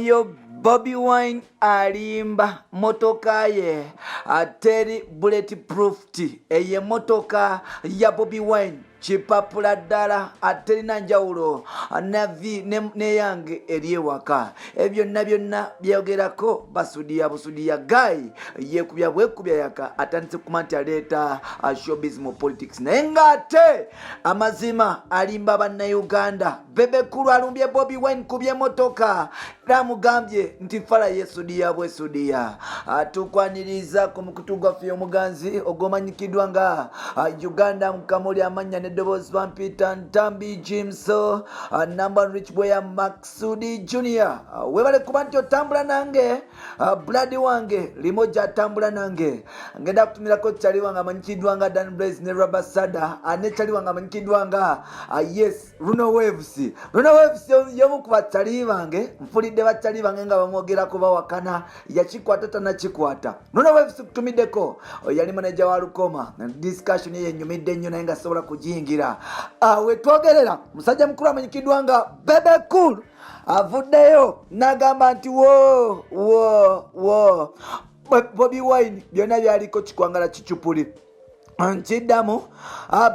Oyo Bobi Wine alimba motoka ye teri bullet proofed. Eyo emotoka ya Bobi Wine kipapula ddala, aterina njawulo navi neyange eri ewaka. Ebyo byonna byonna byogerako basudiya busudiya. Guy yekubya bwekubya yaka atandise kuma nti aleeta showbiz mu politics, naye ng'ate amazima alimba Bannayuganda. Bebe Cool alumbye Bobi Wine ku by'emmotoka era amugambye nti fala yesudiya bwesudiya. Tukwaniriza ku mukutu gwaffe omuganzi ogwomanyikiddwa nga Uganda Mukamuli. Amannya n'eddoboozi bampita Ntambi Jimso, number rich boya Maxudi Junior. Webale kuba nti otambula nange, blood wange limoja atambula nange. Ngenda kutumirako kyali wange amanyikiddwa nga Dan Blaze ne Rabasada, ne kyali wange amanyikiddwa nga yes, Runo Waves. Runo Waves yomu ku bakyali bange. Nfulidde bakyali bange nga bamwogerako, bawakana yakikwata tanakikwata. Runo Waves kutumiddeko, yali manager wa Lukoma. Discussion ye yenyumidde nnyo, naye nga sobola kugiyingira. Wetwogerera musajja mukulu amanyikiddwa nga Bebe Cool avuddeyo n'agamba nti wo wo wo Bobi Wine byonna byaliko kikwangala kicupuli. Nkiddamu,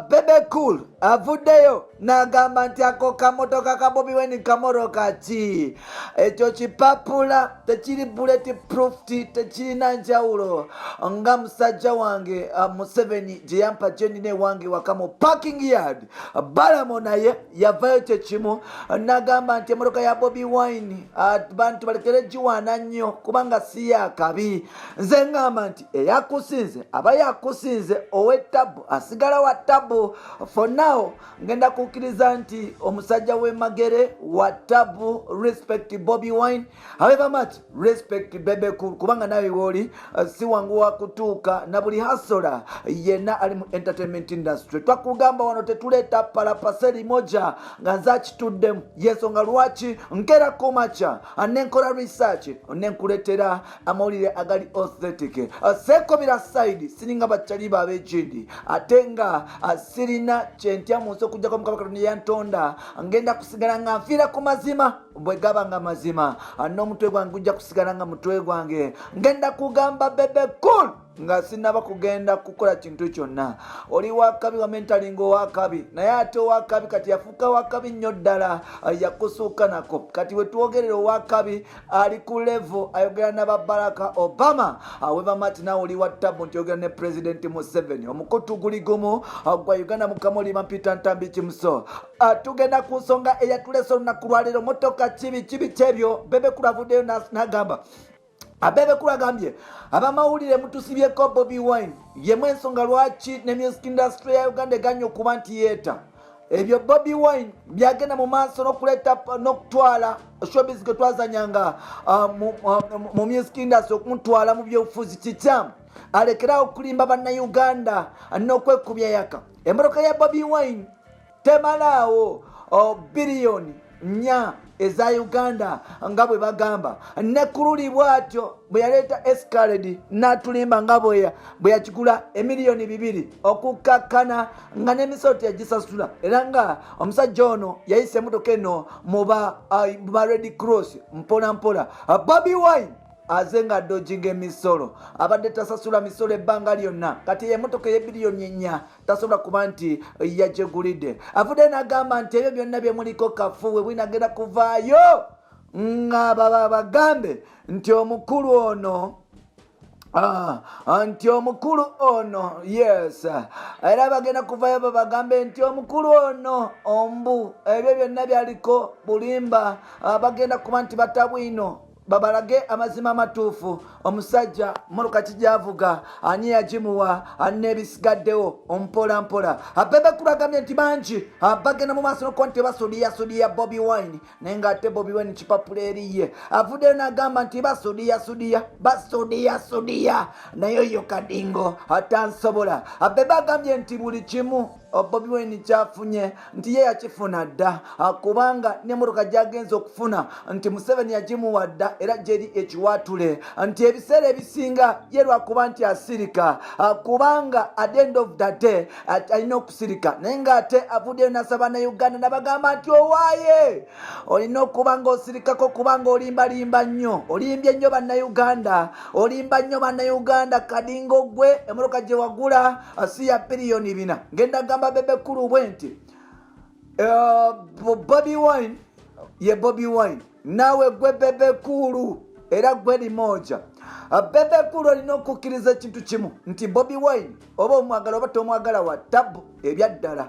Bebe Cool avuddeyo n'agamba nti ako kamotoka ka Bobi Wine kamotoka ki? Ekyo kipapula tekiri bullet proofed, tekirina njawulo nga musajja wange Museveni gye yampa gyenina ewange waka mu parking yard. Balamo naye yavayo kyekimu n'agamba nti emotoka ya Bobi Wine bantu balekere giwaana nnyo kubanga si yakabi. Nze ŋŋamba nti eyakusinze aba yakusinze, ow'ettabu asigala wa tabu. For now ngenda kukkiriza nti omusajja w'e Magere wa tabu. Respect Bobi Wine, however much respect Bebe Cool, kubanga nawe wooli si wangu wa kutuuka na buli hustler yenna ali mu entertainment industry. Twakugamba wano tetuleeta palapaseri moja nga nze akituddemu, yensonga lwaki nkera kumakya nenkola research nenkuletera amawulire agali authentic. Sekobira side siringa bakyali babekindi, ate nga sirina kyentya mu nsi okujjako Mukama Katonda yantonda. Ngenda kusigala nga nfiira ku mazima bwe gaba nga mazima, n'omutwe gwange gujja kusigala nga mutwe gwange. Ngenda kugamba Bebe Cool nga sinaba kugenda kukola kintu kyonna, oli wakabi wa mentally nga owakabi, naye ate owakabi kati yafuuka wakabi nnyo ddala, yakusuuka nako. Kati wetwogerera owakabi ali ku level ayogera naba Baraka Obama. Webamati nawe oli wa tabu nti oyogera ne President Museveni. Omukutu guli gumu gwa Uganda Mukamoli, Mampita Ntambi Kimuso. Tugenda ku nsonga eyatulesa olunaku lwaleero, motoka kibi kibi kyebyo. Bebe Cool avuddeyo n'agamba, Bebe Cool agambye abamawulire mutusibyeko Bobi Wine, yemu ensonga lwaki ne music industry ya Uganda eganye okuba nti yeeta ebyo Bobi Wine byagenda mu maaso n'okuleeta n'okutwala showbiz gwe twazanyanga mu music industry, okumutwala mu byobufuzi kikyamu. Alekerawo okulimba Bannayuganda n'okwekubya yaka. Emmotoka ya Bobi Wine temalaawo 4 biliyoni eza Uganda nga bwe bagamba. Ne kululi bw'atyo bwe yaleeta Escalade n'atulimba nga bwe yakigula emiliyoni 2, okukkakkana nga n'emisolo teyagisasula, era nga omusajja ono yayisa emotoka eno mu ba Red Cross mpola mpola. Bobi Wine aze nga adodginga emisolo, abadde tasasula misolo ebbanga lyonna. Kati emotoka ey'ebiliyoni 4 tasobola kuba nti yagyegulidde. Avudde n'agamba nti ebyo byonna byemuliko kafuwe bwinagenda kuvaayo nga baba bagambe nti omukulu ono, nti omukulu ono, yes, era bagenda kuvayo babagambe nti omukulu ono ombu ebyo byonna byaliko bulimba. Bagenda kuba nti batabwino babalage amazima amatuufu. Omusajja motoka kijavuga ani yagimuwa n'ebisigaddewo mpola mpola. Bebe Cool agambye nti bangi bagenda mu maaso nokuba nti basudiyasudiya Bobi Wine, naye ngaate Bobi Wine kipapula eriye. Avuddeyo n'agamba nti basudiyasudiya basudiyasudiya, naye oyo kadingo atansobola. Bebe agambye nti buli kimu Bobi Wine kyafunye nti ye yakifuna dda, kubanga n'emmotoka gy'agenze okufuna nti Museveni yagimuwa dda era gyeri ekiwaatule, nti ebiseera ebisinga ye lwakuba nti asirika, kubanga at the end of the day alina okusirika. Naye ng'ate avuddeyo n'asaba Bannayuganda n'abagamba nti owaaye olina okuba ng'osirikako kubanga olimbalimba nnyo, olimbye nnyo Bannayuganda, olimba nnyo Bannayuganda. Kadingo gwe emmotoka gye wagula si ya 4 biliyoni. Ngenda gamba Bebe Cool bwe nti Bobi Wine ye Bobi Wine, naawe gwe Bebe Cool era gwe limoja. Bebe Cool olina okukkiriza ekintu kimu nti Bobi Wine oba omwagala oba tomwagala wa tabu ebyaddala.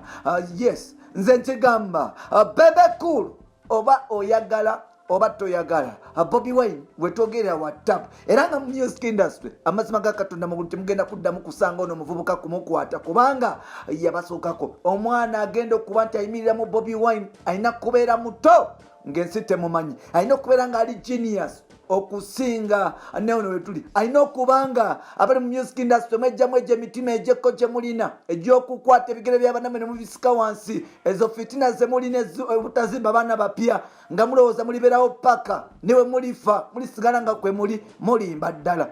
Yes, nze nkigamba, Bebe Cool oba oyagala oba toyagala, Bobi Wine wetwogerera wa tabu. Era nga mu music industry, amazima ga Katonda mugulu temugenda kuddamu kusanga ono omuvubuka kumukwata kubanga yabasookako. Omwana agenda okuba nti ayimirira mu Bobi Wine alina kubeera muto ng'ensi temumanyi, alina okubeera ng'ali genius okusinga neono wetuli, alina okuba nga abali mu music industry mwejjamu egyo emitima egyekko gye mulina egy'okukwata ebigere by'abanamwe ne mubisika wansi, ezo fitina ze mulina obutazimba baana bapya nga mulowooza mulibeerawo paka newe mulifa mulisigala nga kwe muli. Mulimba ddala,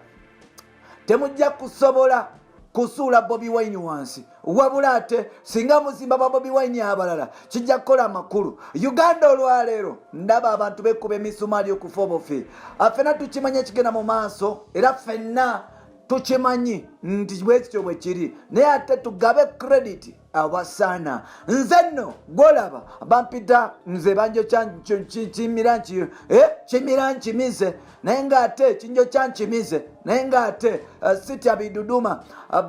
temujja kusobola kusuula Bobi Wine wansi. Wabula ate singa muzimba ba Bobi Wine abalala kijja kukola amakulu. Uganda olwaleero ndaba abantu bekuba emisumaali okufa obufi. Ffenna tukimanyi ekigenda mu maaso era ffenna tukimanyi nti bwekityo bwe kiri, naye ate tugabe credit awasaana. Nze nno gwolaba bampita nze banjo kimira kimira nkimize, naye ngaate kinjo kyankimize, naye ngaate sitya biduduma.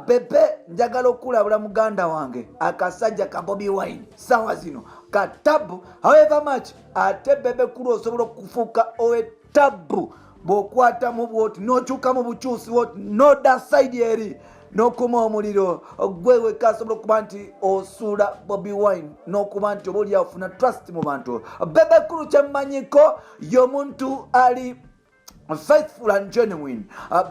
Bebe, njagala okulabula muganda wange, akasajja ka Bobi Wine sawa zino katabu. However much ate Bebe Cool osobola okufuuka owetabu bw'okwatamu bwoti n'okyukamu bukyusi woti noda side eri n'okuma omuliro, gwe wekka asobola okuba nti osuula Bobi Wine n'okuba nti oba oli afuna trust mu bantu. Bebe Cool kyemmanyiko y'omuntu ali faithful and genuine.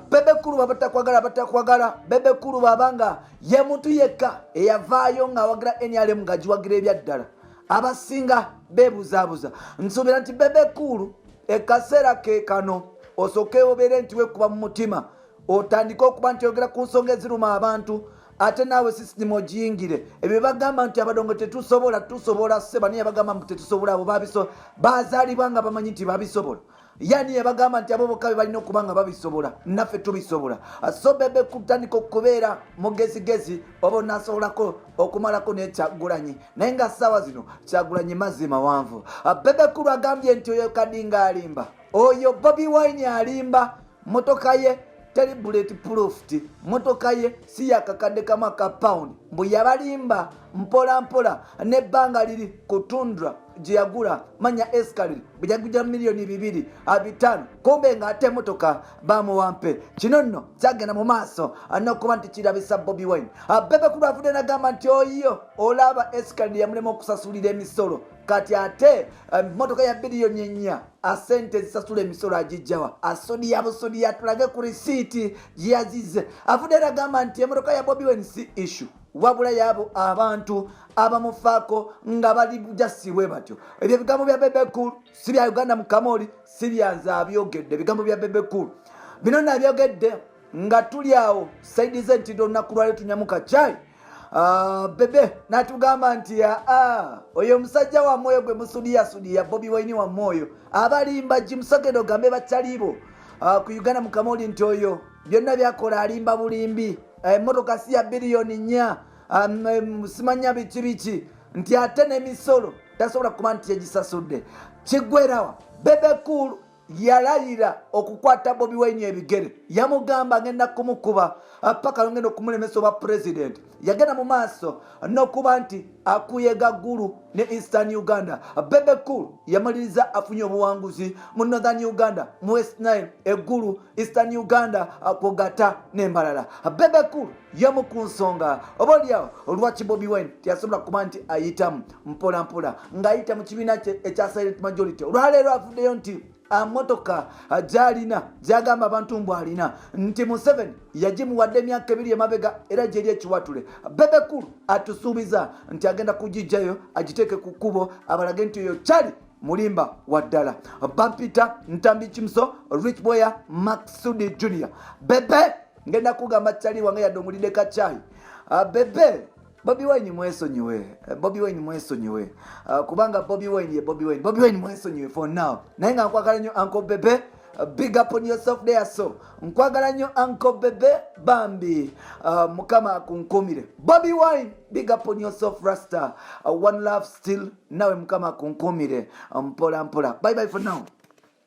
Bebe Cool baba takwagala batakwagala, Bebe Cool babanga ye muntu yekka eyavaayo ng'awagira NRM ng'agiwagira ebyaddala, abasinga beebuzaabuza. Nsuubira nti Bebe Cool ekaseera ke kano osooke obeere nti wekuba mu mutima, otandike okuba nti oyogera ku nsonga eziruma abantu, ate naawe sisitimu ogiyingire. Ebyo bagamba nti abadongo tetusobola, tusobola seba. Naye bagamba mbu tetusobola, abo bazaalibwa nga bamanyi nti babisobola. Yani yabagamba nti abo bokka be balina okuba nga babisobola? Naffe tubisobola. So Bebe kutandika okubeera mugezigezi oba onasobolako okumalako nekyagulanyi, naye nga ssaawa zino Kyagulanyi mazzi mawanvu. Bebe Cool agambye nti oyo Kadinga alimba, oyo Bobi Wine alimba, motoka ye teri bullet proofed, motoka ye si yakakadde kamu aka pound, mbu yabalimba mpola mpola nebbanga liri ku Tundra gye yagula manya Escalade bwe yagujja 2.5 miliyoni, kumbe ng'ate emotoka bamuwampe. Kino nno kyagenda mu maaso n'okuba nti kirabisa Bobi Wine. Bebe Cool avudde nagamba nti oyo olaba Escalade yamulema okusasulira emisolo, kati ate motoka ya 4 biliyoni asente zisasula emisolo agijjawa? Asodiya busodiya, tulage ku risiiti gyeyazize. Avudde nagamba nti emotoka ya Bobi Wine si issue, wabula yaabo abantu abamufaako nga bali jasibwe batyo. Ebyo ebigambo bya Bebe Cool, si bya Uganda mukamoli, si byanze abyogedde. Ebigambo bya Bebe Cool bino nabyogedde nga tuli awo side ze nti olunaku lwali tunyamuka chai. Bebe natugamba nti oyo omusajja wa mwoyo gwe musudiyasudiya Bobi Wine wa mwoyo abalimba jimusogendo ogambe bakyalibo ku Uganda mukamoli nti oyo byonna byakola alimba bulimbi, emmotoka si ya 4 biliyoni, simanya biki biki, nti ate n'emisolo tasobola kuba nti yagisasudde. Kiggwerawa? Bebe Cool yalayira okukwata Bobi Wine ebigere, yamugamba ngenda kumukuba paka ngenda okumulemesa obwa president. Yagenda mu maaso n'okuba nti akuyega Gulu ne Eastern Uganda. Bebe Cool yamaliriza afunye obuwanguzi mu Northern Uganda, mu West Nile, eggulu, Eastern Uganda kwogata n'embalala. Bebe Cool yamu ku nsonga oba oliawo lwaki Bobi Wine teyasobola kuba nti ayitamu mpolampola ng'ayita mu kibiina kye ekya silent majority. Olwaleero avuddeyo nti Motoka gyalina gyagamba abantu mbu alina nti Museveni yagimuwadde emyaka 2 emabega era gyeri ekiwatule. Bebe Cool atusuubiza nti agenda kugijjayo agiteeke ku kkubo abalage nti oyo kyali mulimba waddala. Bampita Ntambi Kimuso, Rich Boya Maksudi Junior. Bebe, ngenda kugamba kyali wange yadde omulidde kacyayi. Bebe, Bobi Wine mwesonyiwe, Bobi Wine mwesonyiwe, kubanga Bobi Wine ye Bobi Wine. Bobi Wine mwesonyiwe for now, naye nga nkwagala nnyo, Uncle Bebe. Big up on yourself there. So nkwagala nnyo, Uncle Bebe bambi, Mukama akunkumire. Bobi Wine, big up on yourself, rasta. One love still nawe, Mukama akunkumire mpola mpola. Bye bye for now.